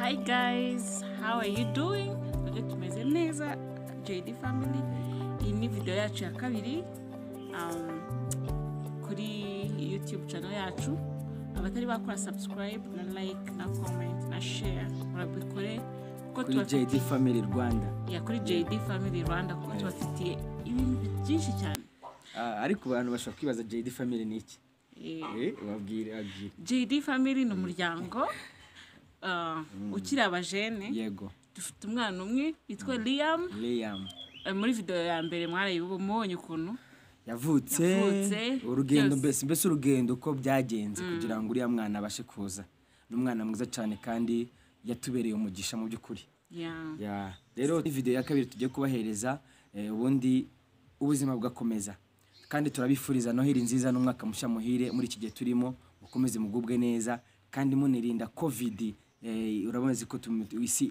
Hi guys, how are you doing? Twebwe tumeze neza, JD family. Iyi ni video yacu ya kabiri kuri YouTube channel yacu. Abatari bakora subscribe na like na comment na share, murabikore kuko kuri JD Family Rwanda. Ya, kuri JD Family Rwanda, kuko tubafitiye ibintu byinshi cyane. Ah, ariko abantu bashobora kwibaza JD Family ni iki? Babwire, babwire. JD Family ni umuryango ukiri abajene. Dufite umwana umwe witwa Liam. Liam. Muri video ya mbere mwarayibonye ukuntu yavutse, yavutse, urugendo byose. Mbese urugendo uko byagenze kugira ngo uriya mwana abashe kuza. Ni umwana mwiza cyane kandi yatubereye umugisha mu by'ukuri. Ya, rero video ya kabiri tugiye kubahereza, ubundi ubuzima bugakomeza, kandi turabifuriza Noheli nziza n'umwaka mushya muhire. Muri iki gihe turimo, mukomeze mugubwe neza kandi munirinda COVID. Urabona ko isi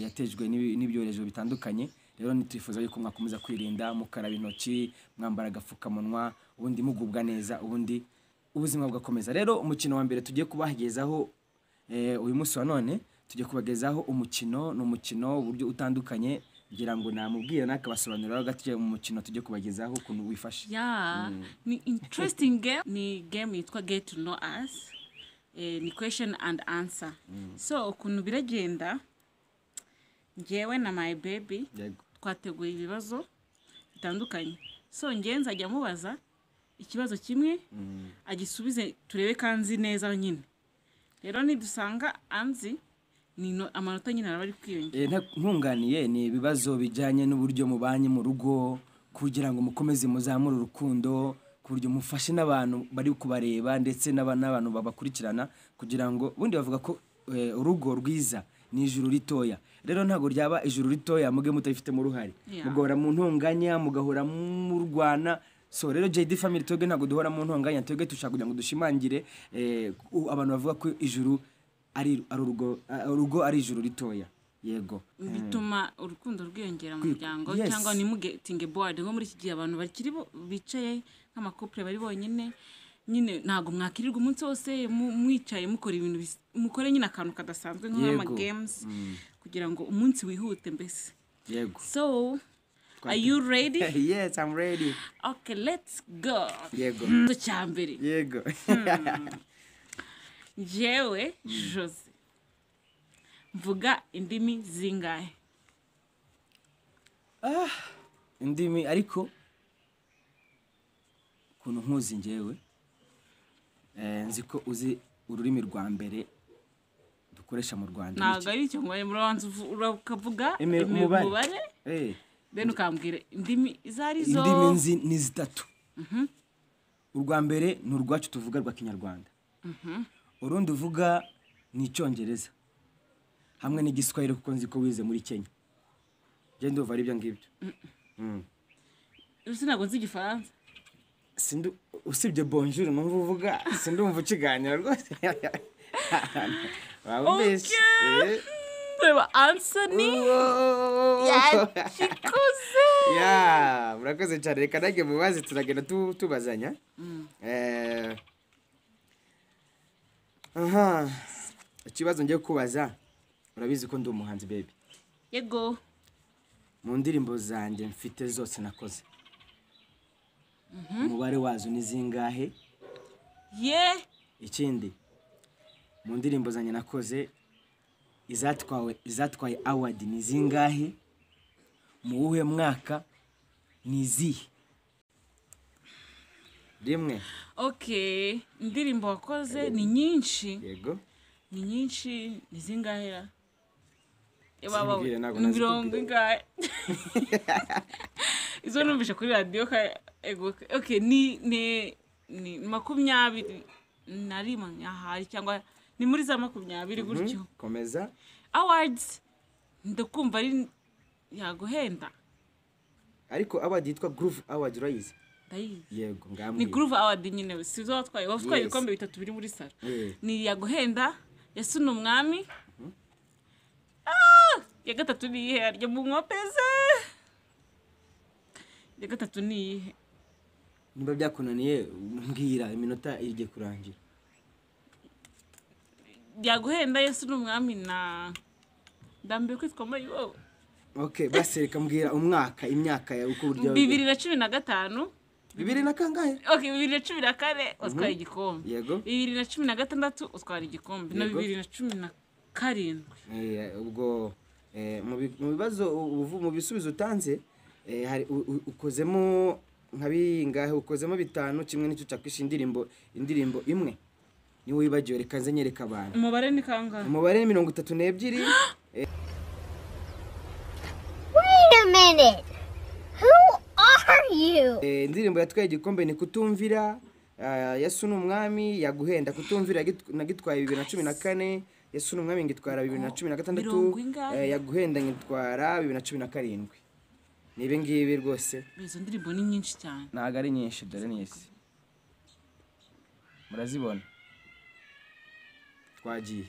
yatejwe n'ibyorezo bitandukanye. Rero nitwifuza yuko mwakomeza kwirinda, mukaraba intoki, mwambara agapfukamunwa, ubundi mugubwa neza, ubundi ubuzima bugakomeza. Rero umukino wa mbere tugiye kubagezaho uyu munsi wa none, tugiye kubagezaho umukino. Ni umukino uburyo utandukanye, ngira ngo namubwira nakabasobanurira gato mu mukino tugiye kubagezaho ukuntu wifashe. Yeah, ni interesting game, ni game yitwa Get to Know Us. Ni question and answer. So ukuntu biragenda, njyewe na my baby twateguye ibibazo bitandukanye. So njyewe nzajya mubaza ikibazo kimwe, agisubize, turebe ko anzi neza nyine. Rero nidusanga anzi, ni amanota nyine araba ari kwiyongera. Nkunganiye, ni ibibazo bijyanye n'uburyo mubanye mu rugo, kugira ngo mukomeze muzamure urukundo, ku buryo mufashe n'abantu bari kubareba ndetse n'abantu babakurikirana, kugira ngo ubundi bavuga ko urugo rwiza ni ijuru ritoya. Rero ntabwo ryaba ijuru ritoya muge mutabifitemo uruhare, mugahora mu ntonganya, mugahora murwana. So rero JD Family, twebwe ntabwo duhora mu ntonganya. Twebwe dushaka kugira ngo dushimangire abantu bavuga ko ijuru ari urugo, urugo ari ijuru ritoya, yego. Bituma urukundo rwiyongera mu muryango, cyangwa ntimugetinge bored, nko muri iki gihe abantu bakiri bicaye nk'ama couple bari bonyine nyine. Ntabwo mwakirirwa umunsi wose mwicaye mukora ibintu, mukore nyine akantu kadasanzwe nk'ama games kugira ngo umunsi wihute mbese. So are you ready? Yes, I'm ready. Okay, let's go. Yego. Ikibazo cya mbere. Yego. Njyewe Jose mvuga indimi zingahe? Indimi, ariko ukuntu nkuzi njyewe, nzi ko uzi ururimi rwa mbere dukoresha mu Rwanda. Ntabwo ari icyo, ngo murabanza ukavuga umubare. Umubare, then ukambwira indimi izo ari zo. Indimi nzi ni zitatu. Urwa mbere ni urwacu tuvuga rwa Kinyarwanda, urundi uvuga ni Icyongereza hamwe n'Igiswahili, kuko nzi ko wize muri Kenya. Njye ndumva ari ibyo ngibyo. Uzi ntabwo nzi Igifaransa. Usibye bonjour numva uvuga, sindumva ukiganira rwose. Waba umbeshye. Okay. Reba, answer ni Uwo. yakikoze. Ya, murakoze cyane. Reka nanjye mubaze, turagenda tubazanya. Aha, ikibazo ngiye kubaza, urabizi ko ndi umuhanzi, baby. Yego. Mu ndirimbo zanjye mfite zose nakoze, umubare wazo ni zingahe? Ye. Ikindi, mu ndirimbo zanjye nakoze, izatwaye award ni zingahe, mu wuhe mwaka, ni izihe? Rimwe. Okay, indirimbo wakoze ni nyinshi. Yego. Ni nyinshi, ni zingahe ra? Baba, Simbwire, ntabwo ni nazi mirongo kubwira. ingahe izo numvise kuri radiyo ego? Okay, ni 21 ahari, cyangwa ni muri za 20 gutyo. Komeza. Awards ndakumva ari yaguhenda. Ariko award yitwa Groove Award urayizi? Ndayizi. Yego. Ni Ngambwira. Groove Award nyine, si zo watwaye Yes. ibikombe bitatu biri muri salo? Eh. Ni yaguhenda, Yesu ni umwami. Ah! Ya gatatu ni iyihe? Arya mu nkopeze, ya gatatu ni iyihe? Niba byakunaniye mbwira, iminota igiye kurangira. Yaguhenda, Yesu ni Umwami na Ndambiwe Kwitwa Mayibobo. Okay, basi reka mbwira umwaka, imyaka yawe uko buryo. 2015. Bibiri na kangahe? Okay, 2014 utwara igikombe. Yego. 2016 utwara igikombe na Yego. 2017. Ubwo mu bibazo mu bisubizo utanze, hari ukozemo nka bingahe? Ukozemo bitanu, kimwe nicyo cyakwisha indirimbo imwe niwe wibagiwe. Reka nze nyereka abantu. Umubare ni kangahe? Umubare ni 32. Wait a minute. Who are you? Indirimbo yatwaye igikombe ni Kutumvira, Yesu ni Umwami, Yaguhenda. Kutumvira nagitwaye 2014, Yesu ni Umwami ngitwara 2016, Mirongo ingahe? Yaguhenda ngitwara 2017. Ni ibi ngibi rwose. Izo ndirimbo ni nyinshi cyane. Ntabwo ari nyinshi, dore ni izi, murazibona. Twagiye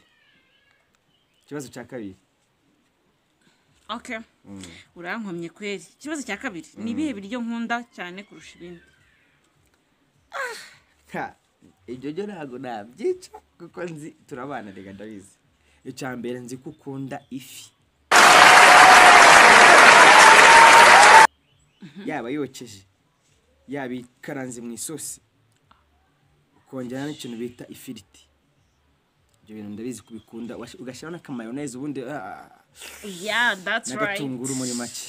ikibazo cya kabiri. Okay, urankomye kweri. Ikibazo cya kabiri ni ibihe biryo nkunda cyane kurusha ibindi? Ha, ibyo byo ntabwo nabyica kuko nzi turabana, reka ndabizi. Icya mbere, nzi ko ukunda ifi, yaba yokeje, yaba ikaranze mu isosi, ukongera n'ikintu bita ifiriti. Ibyo bintu ndabizi kubikunda, ugashyiraho n'akamayoneze ubundi Yeah, that's right. n'agatunguru muri make.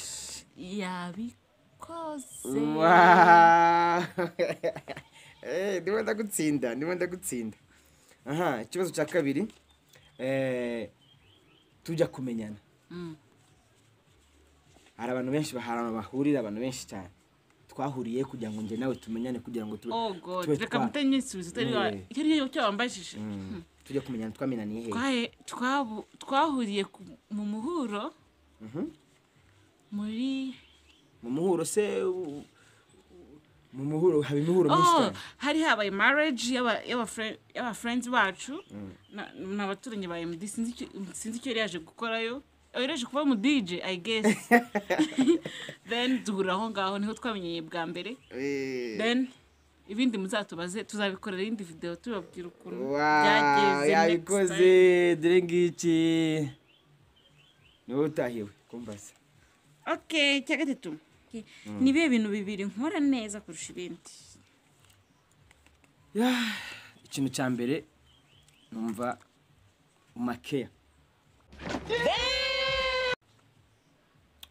Yabikoze. Wow! Ndimo ndagutsinda, ndimo ndagutsinda. Aha, ikibazo cya kabiri, tujya kumenyana, hari abantu benshi, hari ahantu bahurira abantu benshi cyane. Twahuriye kugira ngo njye nawe tumenyane, kugira ngo tube Oh God, tube reka mpite nyisubiza utari wa icyo ni cyo wambajije. Tujya kumenyana, twamenyaniye hehe? Twahuriye mu muhuro muri Mu muhuro se? Mu muhuro haba imihuro myinshi Oh, cyane. hari habaye marriage y'aba friends bacu ni abaturanyi ba MD. Sinzi icyo yari yaje gukorayo. Oh, yari yaje kuba mu DJ, I guess. Then duhurira aho ngaho, niho twamenyeye bwa mbere. Then ibindi muzatubaze, tuzabikorera iyindi video tubabwira ukuntu byagenze next time. Yabikoze, dore ngiki, niwe utahiwe kumbaza. Okay, icya gatatu. Okay. Ni ibihe bintu bibiri nkora neza kurusha ibindi? Yeah, ikintu cya mbere numva umakeya,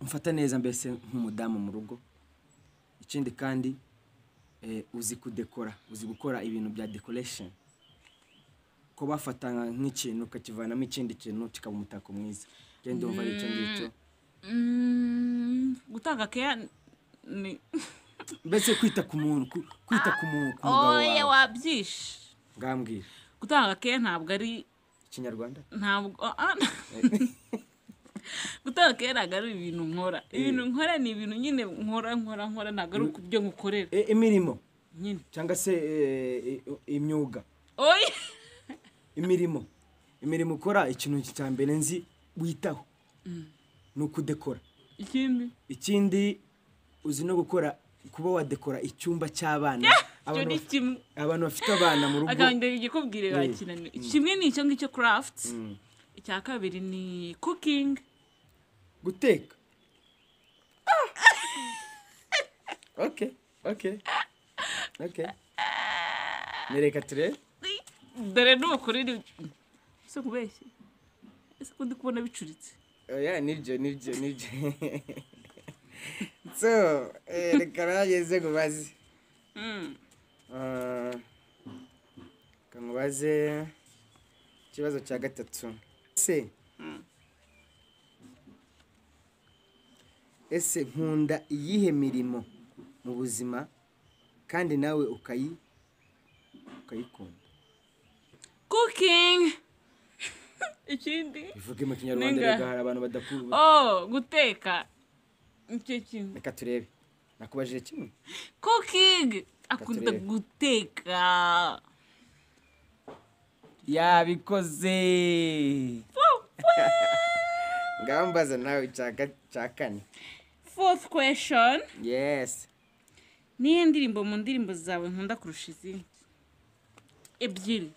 umfata neza mbese nk'umudamu mu rugo. Ikindi kandi, uzi kudekora, uzi gukora ibintu bya decoration, ko bafata nk'ikintu ukakivanamo ikindi kintu kikaba umutako mwiza. Njye ndumva ari icyo ngicyo. Gutanga care ni Mbese kwita ku muntu, kwita ku mugabo Oya. wawe. Wabyishe. Ngambwira. Gutanga care ntabwo ari Ikinyarwanda. Ntabwo gutanga care ntabwo ari ibintu nkora. Ibintu nkora ni ibintu nyine nkora nkora nkora, ntabwo ari ukubyo nkukorera. Imirimo nyine. Cyangwa se imyuga. Oya. Imirimo ukora, ikintu cya mbere nzi witaho ni ukudekora. Ikindi? Ikindi, uzi no gukora, kuba wadekora icyumba cy'abana. Icyo Abantu ni kimwe. Abantu bafite abana mu rugo. Akangera igikubwire bakinaniwe. Kimwe ni icyo ngicyo, craft. Icya kabiri ni cooking. Guteka. Okay, nereka turebe. Dore n'ukuri ni ese nkubeshye, ese ko ndi kubona bicuritse? Oya, nibyo, nibyo, nibyo. So reka nageze nkubaze. Ah, reka nkubaze ikibazo cya gatatu. Ese nkunda iyihe mirimo mu buzima kandi nawe ukayikunda? Cooking. Ikindi? Bivuge mu Kinyarwanda. Ninga. Reka, hari abantu badakunda. Oh, guteka nicyo kimwe. Reka turebe, nakubajije kimwe. Cooking, akunda Turebe. guteka. Yabikoze. Ngaho mbaza nawe icya kane. Fourth question. Yes. Niyo ndirimbo mu ndirimbo zawe nkunda kurusha izindi ebyiri?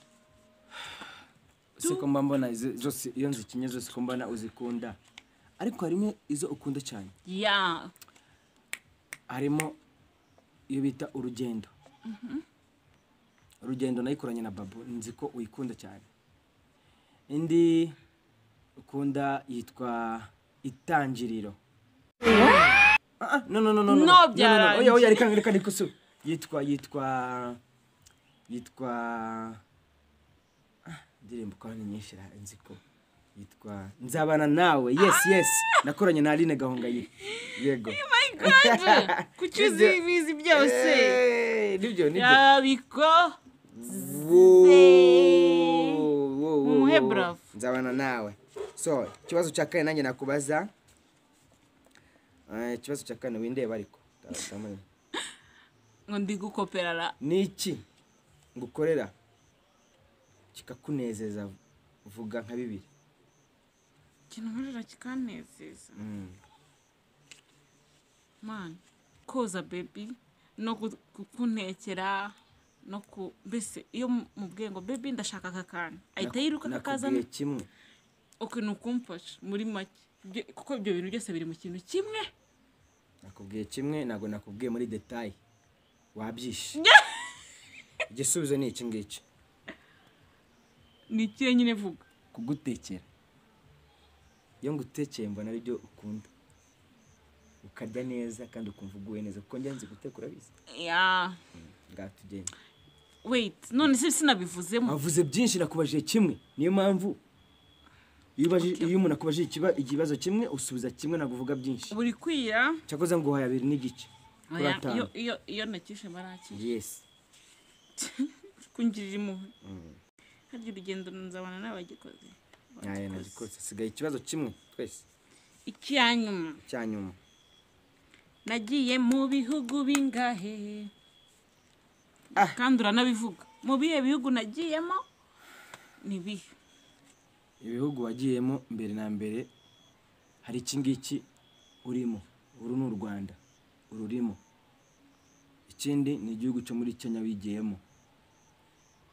Se ko mba mbona zose iyo nzikinye zose ko mbona uzikunda, ariko harimo izo ukunda cyane. Yeah. Harimo iyo bita Urugendo. Urugendo nayikoranye na Babu, nzi ko uyikunda cyane. Indi ukunda yitwa Itangiriro. No no no no no. No, byarangiye. Oya oya, reka reka nikusu. Yitwa indirimbo kwa ni nyinshi nzi ko yitwa Nzabana Nawe. Yes yes, nakoranye na Aline Gahongayire. Yego. Oh my God, kuki uzi byose? Nibyo nibyo. Yabiko. Mumuhe bravo. Nzabana Nawe. So, ikibazo cya kane nanjye nakubaza. Ikibazo cya kane windeba ariko. Ngo ndi gukoperara. Niki ngukorera kikakunezeza, vuga nka bibiri. Ikintu nkorera kikanezeza. Man, koza baby no kuntekera no ku mbese iyo mubwiye ngo baby ndashaka aka kantu ahita yiruka akakazana. Kimwe. Okay, nukumfasha muri make kuko ibyo bintu byose biri mu kintu kimwe. Nakubwiye kimwe, ntago nakubwiye muri detail. Wabyishe. Igisubizo ni iki ngiki. Ni ikihe nyine vuga? Kugutekera. Iyo ngutekeye mbona ari byo ukunda. Ukarya neza kandi ukumva uguwe neza kuko njye nzi guteka urabizi. Yeah. Ngatugenda. Wait, none se sinabivuzemo. Avuze byinshi nakubajije kimwe. Niyo mpamvu iyo umuntu akubajije ikibazo kimwe usubiza kimwe naguvuga byinshi. Buri kwira. Cyakoze nguhaye 2.5. Iyo iyo nakishe maraki. Yes. Kungirira impuhwe. Harya Urugendo Nzabana n'abagikoze. Naye nagikoze. Sigaye ikibazo kimwe twese. Icyanyuma. Icyanyuma. Nagiye mu bihugu bingahe? Kandi uranabivuga. Mu bihe bihugu nagiyemo ni bihe? Ibihugu wagiyemo mbere na mbere hari iki ngiki urimo. Uru ni u Rwanda. Ururimo. Ikindi ni igihugu cyo muri Kenya wigiyemo.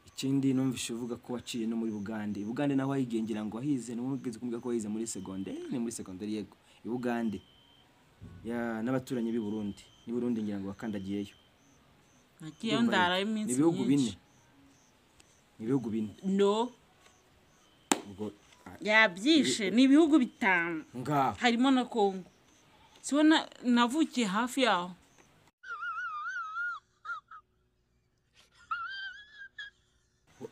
Ikindi numvishe uvuga ko waciye no muri Bugande. Bugande naho wahigengira ngo wahize, numvise kumbwira ko wahize muri secondaire, ni muri secondaire yego. I Bugande. Ya n'abaturanyi b'i Burundi. Ni Burundi ngira ngo wakandagiyeyo. Nagiye ndara iminsi. Ni ibihugu bine. Ni ibihugu bine. No. Ubwo yabyishe ni ibihugu bitanu. Harimo na Kongo. Sibona navukiye hafi yaho.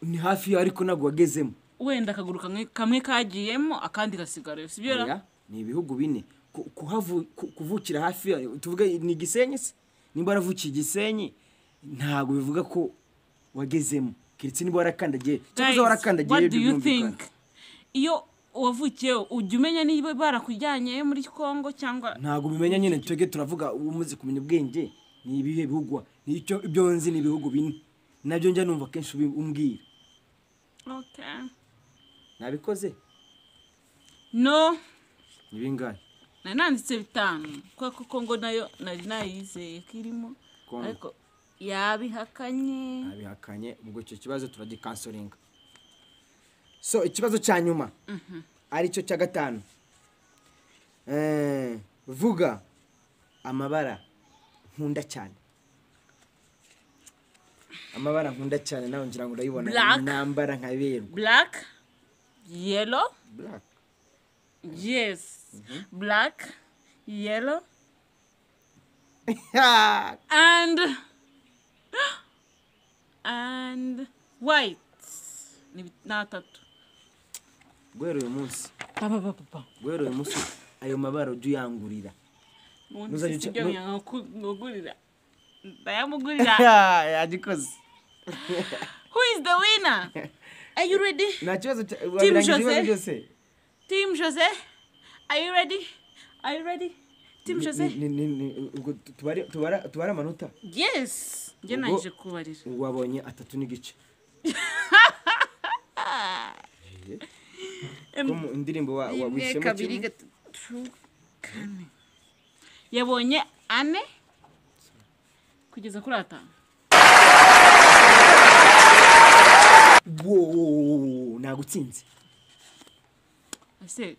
Ni hafi yaho ariko ntabwo wagezemo. Wenda akaguru kamwe kagiyemo akandi gasigara, sibyo ra? Ni ibihugu bine. Kuvukira hafi yaho tuvuge ni Gisenyi se? Nimba waravukiye Gisenyi ntabwo bivuga ko wagezemo. Keretse niba warakandagiye. Cyakoze warakandagiye. What do you think? Iyo wavukiye ujya umenya niba barakujyanye muri Kongo cyangwa ntabwo ubimenya nyine. Twege turavuga umuze kumenya ubwenge ni ibihe bihugu nicyo ibyo nzi ni ibihugu bine nabyo njya numva kenshi umbwira. Okay. Nabikoze? No. Ni bingahe? Nari nanditse bitanu kuko Kongo nayo nari nayizeye kirimo ariko yabihakanye. Yabihakanye, ubwo icyo kibazo turagikansoringa. So ikibazo cya nyuma ari cyo cya gatanu. Vuga amabara nkunda cyane. Amabara nkunda cyane nawe ngira ngo urayibona nambara nkaberwa. Black, yellow, black. Yes. Black, yellow. And white. Ni atatu. Guhera uyu munsi. Papa. Guhera uyu munsi ayo mabara ujye uyangurira. Ntuzajya ndayamugurira. Yagikoze. Who is the winner? Are you ready? Nta kibazo. Team Jose. Team Jose. Are you ready? Are you ready? Team Jose. Tubara amanota. Yes. Njye naje kubarira. Wabonye 3.5. Como indirimbo wa wishemo 2 3 4. Yabonye 4 kugeza kuri 5. Wo, nagutsinze. Ese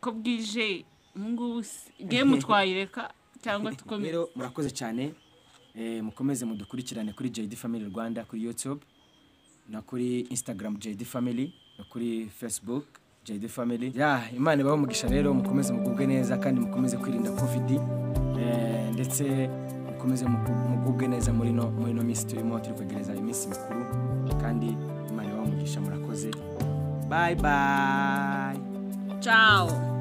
ko bwije ubu ngubu game twayireka cyangwa tukomeze? Rero murakoze cyane, mukomeze mudukurikirane kuri JD Family Rwanda kuri YouTube na kuri Instagram JD Family no kuri Facebook JD Family. Ya, Imana ibahe umugisha rero, mukomeze mugubwe neza kandi mukomeze kwirinda COVID, ndetse mukomeze mugubwe neza muri no minsi turimo, turi kwegereza iminsi mikuru, kandi Imana ibahe umugisha, murakoze. Bye bye. Ciao.